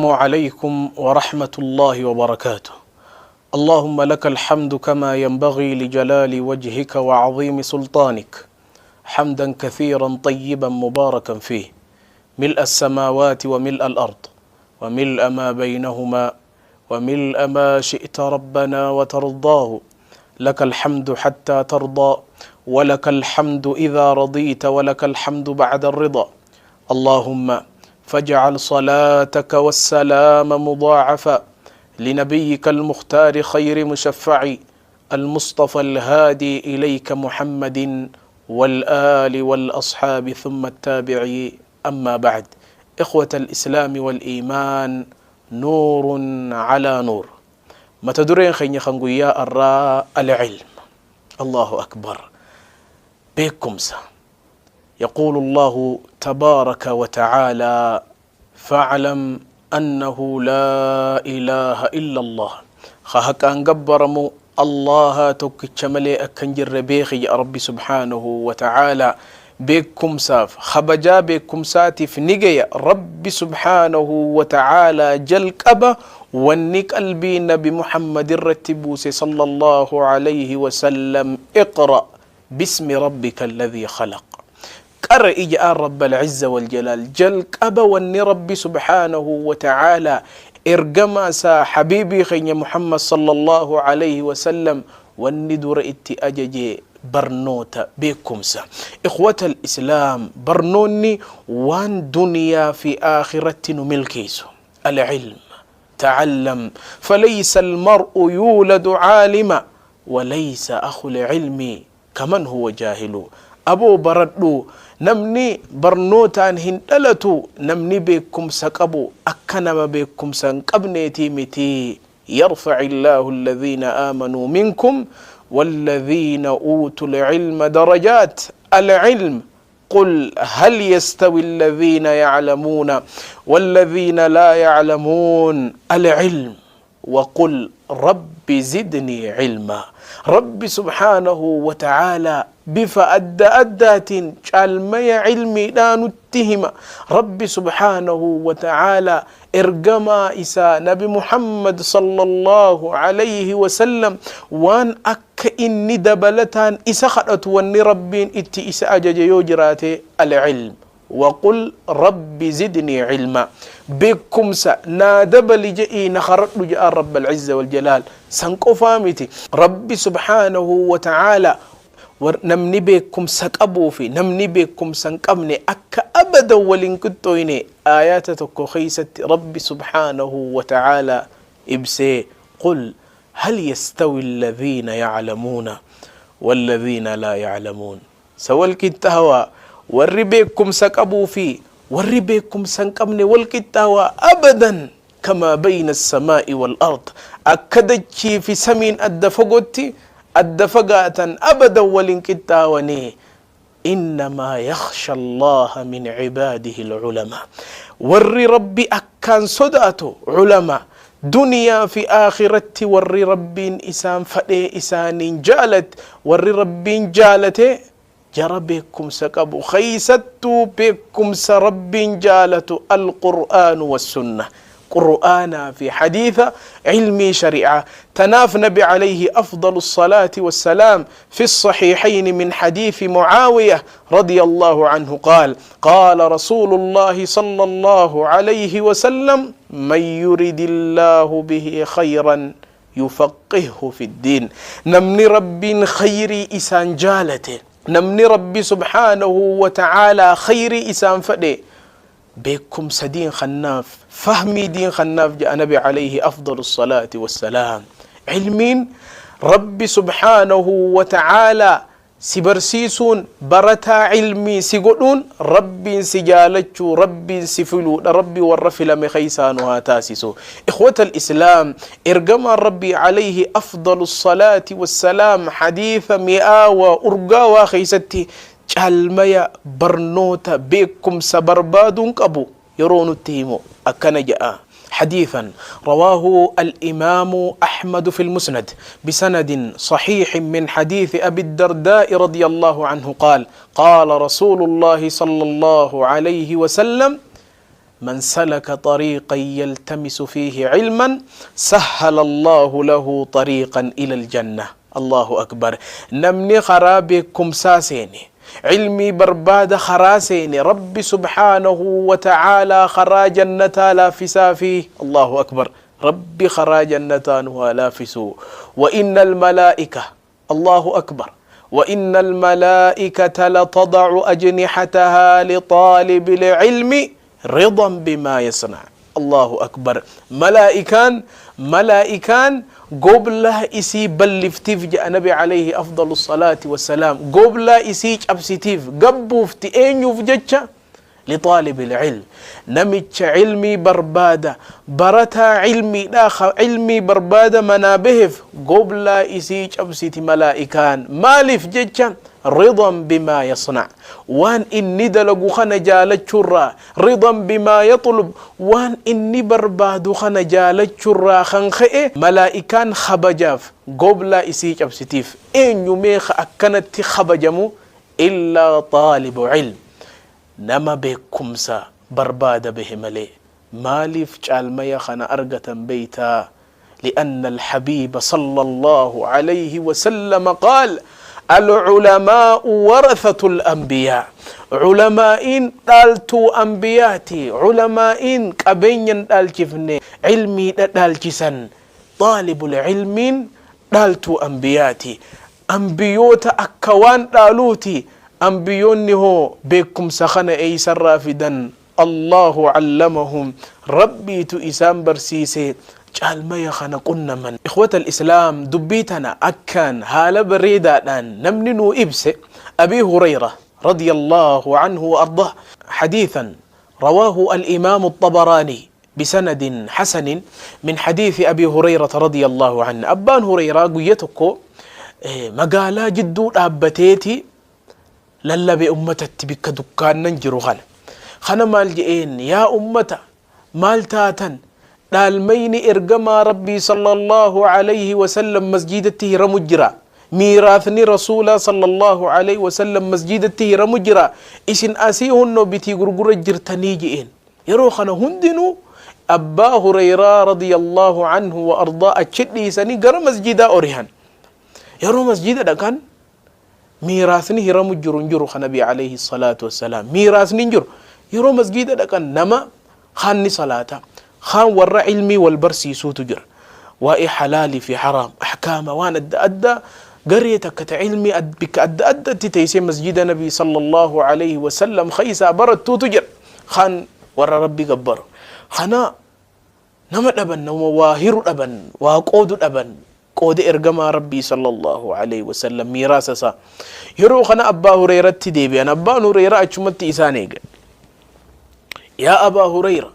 عليكم ورحمة الله وبركاته. اللهم لك الحمد كما ينبغي لجلال وجهك وعظيم سلطانك، حمدا كثيرا طيبا مباركا فيه، ملء السماوات وملء الأرض وملء ما بينهما وملء ما شئت ربنا وترضاه. لك الحمد حتى ترضى، ولك الحمد إذا رضيت، ولك الحمد بعد الرضا. اللهم فاجعل صلاتك والسلام مضاعفا لنبيك المختار خير مشفع المصطفى الهادي إليك محمد والآل والأصحاب ثم التابعي. أما بعد، إخوة الإسلام والإيمان، نور على نور. Mata dureen keenya kan guyyaa arraa العلم. الله أكبر، beekumsa. يقول الله تبارك وتعالى: فاعلم أنه لا إله إلا الله. Ka haqaan gabbaramu Allaha tokkicha malee akka hin jirre beeki ya Rabbi سبحانه وتعالى. Beekumsaaf kabajaa beekumsaatiif ni gaya Rabbi سبحانه وتعالى. Jalqaba wanni qalbii Nabi Muhammad irratti buuse صلى الله عليه وسلم: اقرأ باسم ربك الذي خلق. Qara'i ja'aan رب العزة والجلال. Jalqaba wanni Rabbi سبحانه وتعالى ergamaa isaa habiibii keenya Muhammad صلى الله عليه وسلم wanni dura itti ajaje barnoota, beekumsa. إخوة الإسلام، barnoonni waan duniyaa fi aakiratti nu milkeessu. العلم، تعلم فليس المرء يولد عالما وليس أخو العلم كمن هو جاهل. Aboo baradhu, namni barnootaan hin dhalatu, namni beekumsa qabu akka nama beekumsa hin qabneetii miti. يرفع الله الذين آمنوا منكم والذين أوتوا العلم درجات. العلم، قل هل يستوي الذين يعلمون والذين لا يعلمون. العلم، وقل رب زدني علما. Rabbi سبحانه وتعالى bifa adda addaatiin caalmaya cilmiidhaa nutti hima. Rabbi سبحانه وتعالى ergamaa isaa Nabi Muhammad صلى الله عليه وسلم waan akka inni dabalataan isa kadhatu wanni Rabbiin itti isa ajaje yoo jiraate العلم. وقل رب زدني علما، beekumsa naa dabali je'ii na kadhadhu je'aan رب العزة والجلال. San qofaa miti, Rabbi سبحانه وتعالى namni beekumsa qabuu fi namni beekumsa hin qabne akka abadan waliin qixxooyne aayaata tokko keeysatti Rabbi سبحانه وتعالى ibsee: قل هل يستوي الذين يعلمون والذين لا يعلمون. Sa wal qixxaawaa warri beekumsa qabuu fi warri beekumsa hin qabne wal qixxaawaa? أبدا، كما بين السماء والأرض، akka dachii fi samiin adda fagootti adda fagaatan abadan waliin qixxaawanii. إنما يخشى الله من عباده العلماء. Warri Rabbi akkaan sodaatu culamaa. Duniyaa fi aakiratti warri Rabbiin isaan fadhee isaaniin jaalat, warri Rabbiin jaalate jara beekumsa qabu, keeysattuu beekumsa Rabbiin jaalatu القرآن والسنة، qur'aanaa fi hadiisa, cilmii shari'aa. Tanaaf Nabi عليه أفضل الصلاة والسلام في الصحيحين من حديث معاوية رضي الله عنه قال: قال رسول الله صلى الله عليه وسلم: من يرد الله به خيرا يفقهه في الدين. Namni Rabbiin khayrii isaan jaalate, namni Rabbi سبحانه وتعالى khayrii isaan fedhe, beekumsa diin kannaaf, fahmii diin kannaaf jedha Nabi عليه أفضل الصلاة والسلام. Cilmiin Rabbi سبحانه وتعالى si barsiisuun, barataa cilmii si godhuun, Rabbiin si jaalachuu, Rabbiin si filuudha. Rabbi warra filame keeysaa nu haa taasisu. إخوة الإسلام، ergamaan Rabbii عليه أفضل الصلاة والسلام hadiisa mi'aawaa urgaawaa keeysatti caalmaya barnoota beekumsa barbaaduun qabu yeroo nutti himu akkana jedha: حديثا رواه الإمام أحمد في المسند بسند صحيح من حديث أبي الدرداء رضي الله عنه قال: قال رسول الله صلى الله عليه وسلم: Man salaka xariiqan yaltamisu fiihi cilman sahhala Allaahu lahu xariiqan ilal jannah. Allaahu akbar. Namni karaa beekkumsaa seene, cilmii barbaada karaa seene, Rabbi subhaanahu wa ta'aalaa karaa jannataa laaffisaafi. Allaahu akbar. Rabbi karaa jannataa nu haa laaffisu. Wa innal malaa'ika Allaahu akbar. Wa innal malaa'ikata latada'u ajnihatahaa lixaalibil cilmi ridan bimaa yasna. Allaahu akbar. Malaa'ikaan malaa'ikaan goblaa isii balliftiif jedha Nabi alayhi afdalu salaati wassalaam. Goblaa isii cabsitiif gabbuufti eenyuuf jecha? Lixaalibil cilm, namicha cilmii barbaada, barataa cilmiidhaa ka cilmii barbaada manaa baheef goblaa isii cabsiti malaa'ikaan. Maaliif jecha? Ridan bimaa yasnac, waan inni dalagu kana jaalachuurraa, ridan bimaa yaxlub, waan inni barbaadu kana jaalachuurraa kan ka'e malaa'ikaan kabajaaf goblaa isii cabsitiif. Eenyu mee ka akkanatti kabajamu? Illaa xaalibu cilm, nama beekkumsa barbaada bahe malee. Maaliif caalmaya kana argatan beeytaa? Li'anna alhabiiba sallallaahu alayhi wasallama qaal, Alculamaa'u warathatul anbiyaa. Culamaa'iin dhaaltuu anbiyaati. Culamaa'iin qabeenya hin dhaalchifne, cilmiidha dhaalchisan. Xaalibul cilmiin dhaaltuu anbiyaati. Anbiyoota akka waan dhaaluuti. Anbiyoonni hoo beekkumsa kana eeysarraa fidan? Allaahu allamahum, Rabbiitu isaan barsiise, caalmaya kana qunnaman. Ikhwatal Islaam, dubbii tana akkaan haala bareedaadhaan namni nuu ibse Abii Hureyra radiyallaahu anhu wa ardaah, hadiithan rawaahu al-imaamu Axxabaraanii bisanadin hasanin min hadiisi Abii Hureyrata radiyallaahu anhu. Abbaan Hureyraa guyya tokko magaalaa jidduu dhaabbateeti lallabe ummatatti bikka dukkaannan jiru kana. Kana maal je'een? Yaa ummata, maal taatan? Dhaalmayni ergamaa Rabbii sallallaahu alayhi wasallam masjiidatti hiramu jira. Miiraasni Rasuulaa sallallaahu alayhi wasallam masjiidatti hiramu jira. Isin asii hunnoo bitii gurgura jirtanii je'een. Yeroo kana hundinuu Abbaa Hureyraa radiyallaahu anhu wa ardaa achi dhiisanii gara masjiidaa orihan. Yeroo masjiida dhaqan miiraasni hiramu jiru hin jiru ka Nabii alayhi salaatu wassalaam. Miiraasni hin jiru. Yeroo masjiida dhaqan nama kaan ni salaata, kaan warra ilmii wal barsiisuutu jira. Waa'ee halaalii fi haraam, ahkaama waan adda addaa garee takka ta ilmii bikka adda addatti teessee masjiida Nabii sallallahu alayhi wasallam keessaa barattuutu jira. Kaan warra Rabbi gabbaru. Kana nama dhaban, nama waa hiru dhaban, waa qoodu dhaban, qooda ergamaa Rabbii sallallahu alayhi wasallam, miiraasa isaa. Yeroo kana Abbaa Hureyratti deebi'an. Abbaan Hureyraa achumatti isaan eega. Yaa Abaa Hureyra,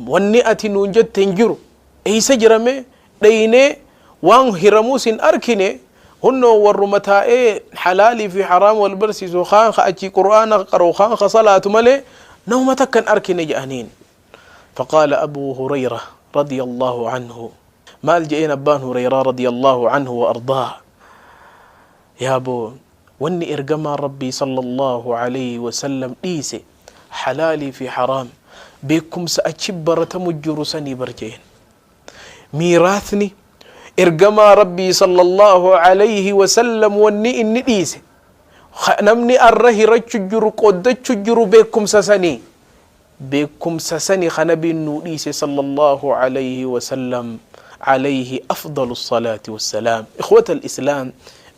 wanni ati nuun jette hin jiru. Eessa jirame? Dhaynee waan hiramuus hin arkine. Hunnoo warruma taa'ee halaalii fi haraam wal barsiisu, kaan ka achii Qur'aana qara'u, kaan ka salaatu malee namuma takka hin arkine jedhaniin. Faqaala Abuu Hureyra radiyallahu anhu, maal je'een Abbaan Hureyraa radiyallahu anhu wa ardaa? Yaa boo, wanni ergamaan Rabbii sallallahu alayhi wasallam dhiise halaalii fi haraam beekumsa achi baratamu jiru sanii bar je'een. Miiraasni ergamaa Rabbii sallallahu alayhi wasallam wanni inni dhiise namni arra hirachu jiru, qooddachu jiru beekumsa sanii. Beekumsa sani ka Nabiin nuu dhiise sallallahu alayhi wasallam alayhi afdalu salaati wassalaam. Ikhwatal Islaam,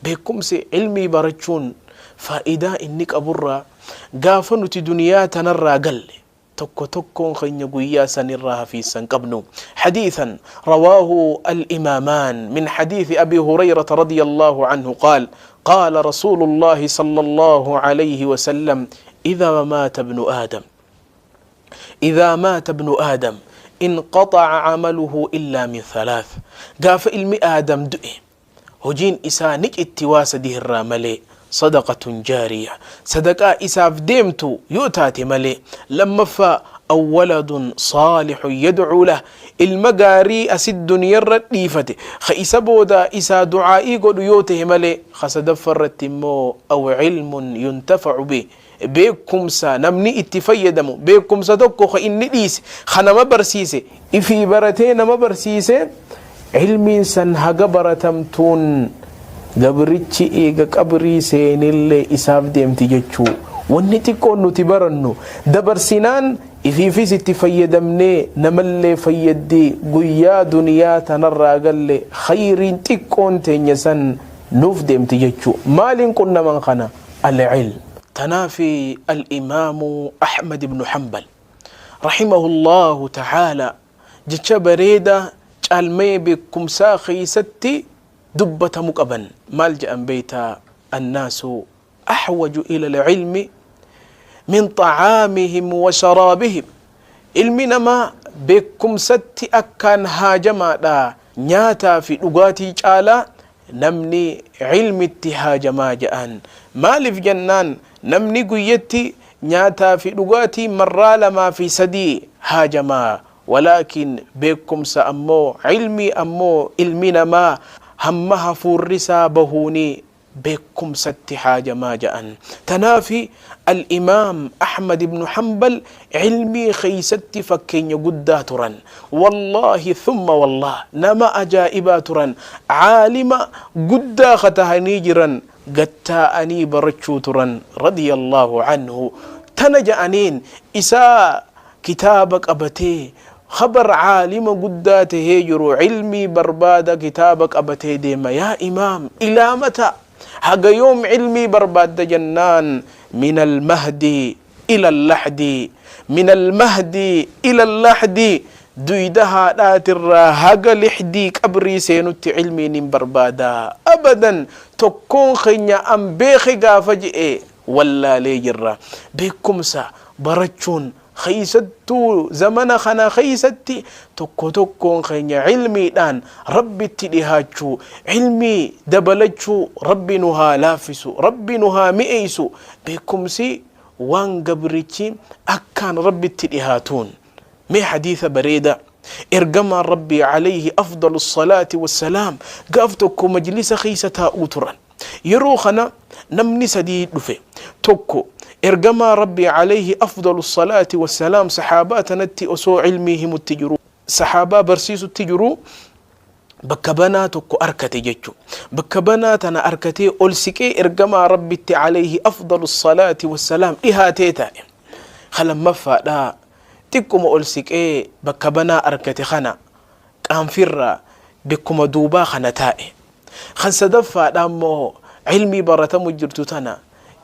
beekumsi ilmii barachuun faayidaa inni qaburraa, gaafa nuti duniyaa tanarraa galle tokko tokkoon keenya guyyaa sanirraa hafiinsa hin qabnu. Hadiithan rawaahu al-imaamaan min hadiithi Abi Hurayrata radiyallahu anhu qaal, qaala rasuulullaahi sallallahu alayhi wasallam, idhaa maata ibnu aadam, idhaa maata ibnu aadam inqaxa'a amaluhu illaa min thalath. Gaafa ilmi Aadam du'e hojiin isaa ni citti waa sadih irraa malee: sadaqatun jaariya, sadaqaa isaaf deemtu yoo taate malee; lammaffaa, aw waladun saalihun yad'uu lah, ilma gaarii asit duniyarra dhiifate ka isa booda isaa du'aa'ii godhu yoo tahe malee; ka sadaffa irratti immoo, aw ilmun yuntafa'u bih. Beekkumsa namni itti fayyadamu, beekkumsa tokko ka inni dhiise, ka nama barsiise, ifii baratee nama barsiise, ilmiin san haga baratamtuun gabrichi eega qabrii seenellee isaaf deemti jechuu. Wanni xiqqoon nuti barannu dabarsinaan ifiifis itti fayyadamnee namallee fayyaddi. Guyyaa duniyaa tanarraa galle khayriin xiqqoon teenya san nuuf deemti jechuu. Maaliin qunnaman kana? Al-ilm. Tanaafi al-Imaamu Ahmad ibnu Hanbal rahimahullahu ta'ala jecha bareeda caalmee beekumsaa keessatti dubbatamu qaban. Maal jedhan beeytaa? Annaasu ahwaju ila al-ilmi min xacaamihim wa sharaabihim. Ilmi namaa beekumsatti akkaan haajamaadha, nyaataa fi dhugaatii caalaa namni ilmitti haajamaa jedhan. Maaliif jennaan, namni guyyatti nyaataa fi dhugaatii marraa lamaa fi sadii haajamaa, walaakin beekumsa ammoo, ilmii ammoo, ilmi namaa hamma hafuurri isaa bahuuni beekumsatti haajamaa ja'an. Tanaafi al-Imaam Ahmad ibnu Hanbal ilmii keeysatti fakkeenya guddaa turan. Wallaahi thumma wallaah, nama ajaa'ibaa turan. Caalima guddaa ka tahanii jiran gattaa'anii barachuu turan, radiyallaahu anhu. Tana ja'aniin isaa kitaaba qabatee khabar caalima guddaa tahee jiru ilmii barbaada kitaaba qabatee deema. Yaa imaam, ilaa mata, haga yoom ilmii barbaadda jennaan, min almahdi ila allahdi, min almahdi ila allahdi, duyda haadhaatirraa haga lixdii qabrii seenutti ilmiin hin barbaada abadan. Tokkoon keenya an beeke gaafa je'e wallaalee jirra. Beekumsa barachuun keessattuu zamana kana keessatti tokko tokkoon keenya ilmiidhaan Rabbitti dhihaachuu, ilmii dabalachuu, Rabbi nu haa laaffisu, Rabbi nu haa mi'eessu. Beekumsi waan gabrichi akkaan Rabbitti dhihaatuun. Mee hadiisa bareeda, ergamaan Rabbii alayhi afdalu salaati wassalaam gaaf tokko majlisa keessa taa'uu turan. Yeroo kana namni sadii dhufe. Tokko ergamaa Rabbii alayhi afdalu salaati wassalaam sahaabaa tanatti osoo ilmii himutti jiru, sahaabaa barsiisutti jiru, bakka banaa tokko arkate jechu. Bakka banaa tana arkatee ol siqee ergamaa Rabbitti alayhi afdalu salaati wassalaam dhihaatee taa'e. Ka lammaffaadha xiqquma ol siqee bakka banaa arkate kana qaanfirraa bikkuma duubaa kana taa'e. Kan sadaffaadha ammoo ilmii baratamu jirtu tana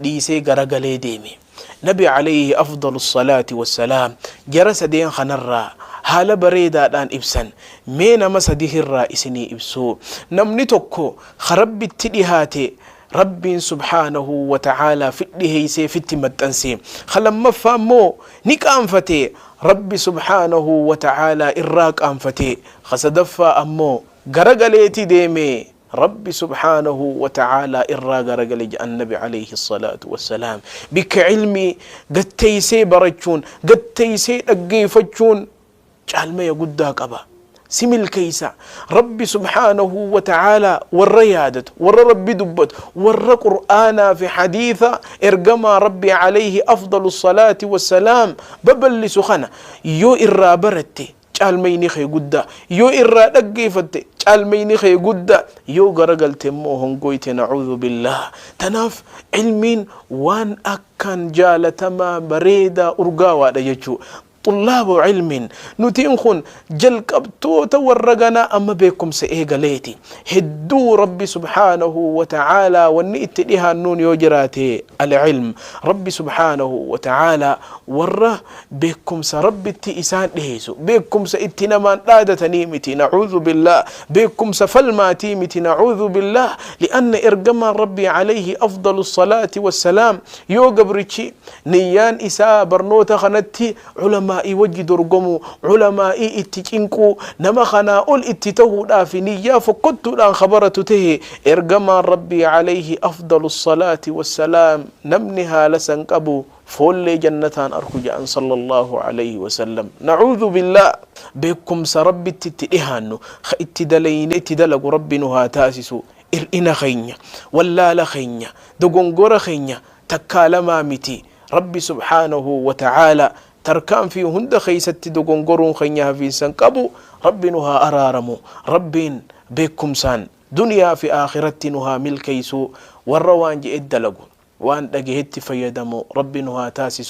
dhiisee garagalee deeme. Nabi alayhi afdalu salaati wassalaam jara sadeen kanarraa haala bareedaadhaan ibsan. Mee nama sadihirraa isinii ibsuu. Namni tokko ka Rabbitti dhihaate, Rabbiin subhaanahu wa ta'aalaa fidhiheeysee fitti maxxanse. Ka lammaffaa immoo ni qaanfate, Rabbi subhaanahu wa ta'aalaa irraa qaanfate. Ka sadaffaa ammoo garagaleeti deeme, Rabbi subhaanahu wa ta'aalaa irraa garagale jedhan Nabi alayhi salaatu wassalaam. Bikka ilmii gatteeysee barachuun, gatteeysee dhaggeeyfachuun caalmaya guddaa qaba. Si milkeeysa. Rabbi subhaanahu wa ta'aalaa warra yaadatu, warra Rabbi dubbatu, warra Qur'aanaa fi hadiisa ergamaa Rabbi alayhi afdalu salaati wassalaam babal'isu kana yoo irraa baratte caalmayni kee guddaa, yoo irraa dhaggeeffatte caalmayni kee guddaa, yoo garagalte immoo hongoyte, na'uudhu billaah. Tanaaf ilmiin waan akkaan jaalatamaa, bareedaa, urgaawaadha jechuu. Xullaabu ilmiin nutiin kun jalqabtoota warra ganaa amma beekumsa eegaleeti. Hedduu Rabbi subhaanahu wa ta'aalaa wanni itti dhihaannuun yoo jiraate al-ilm. Rabbi subhaanahu wa ta'aalaa warra beekumsa Rabbitti isaan dhiheessu, beekumsa itti namaan dhaadatanii miti, na'uudhu billaah, beekumsa falmaatii miti, na'uudhu billaah. Li'anna ergamaan Rabbii alayhi afdalu salaati wassalaam yoo gabrichi niyyaan isaa barnoota kanatti ulamaa'ii wajji dorgomuu, ulamaa'ii itti cinquu, nama kanaa ol itti tahuudhaaf niyyaa fokkottuudhaan ka baratu tahe, ergamaan Rabbii alayhi afdalu salaati wassalaam namni haala san qabu foollee jannataan arku jedhan, sallallahu alayhi wasallam. Na'uudhu billaah. Beekumsa Rabbitti itti dhihaannu ka itti dalayne itti dalagu Rabbi nu haa taasisu. Hir'ina keenya, wallaala keenya, dogongora keenya takkaa lamaa miti. Rabbi subhaanahu wa ta'aala tarkaanfii hunda keeysatti dogongoruun keenya hafiinsa hin qabu. Rabbi nu haa araaramu. Rabbiin beekkumsaan duniyaa fi aakhiratti nu haa milkeeysu. Warra waan je'e dalagu, waan dhagahetti fayyadamu Rabbi nu haa taasisu.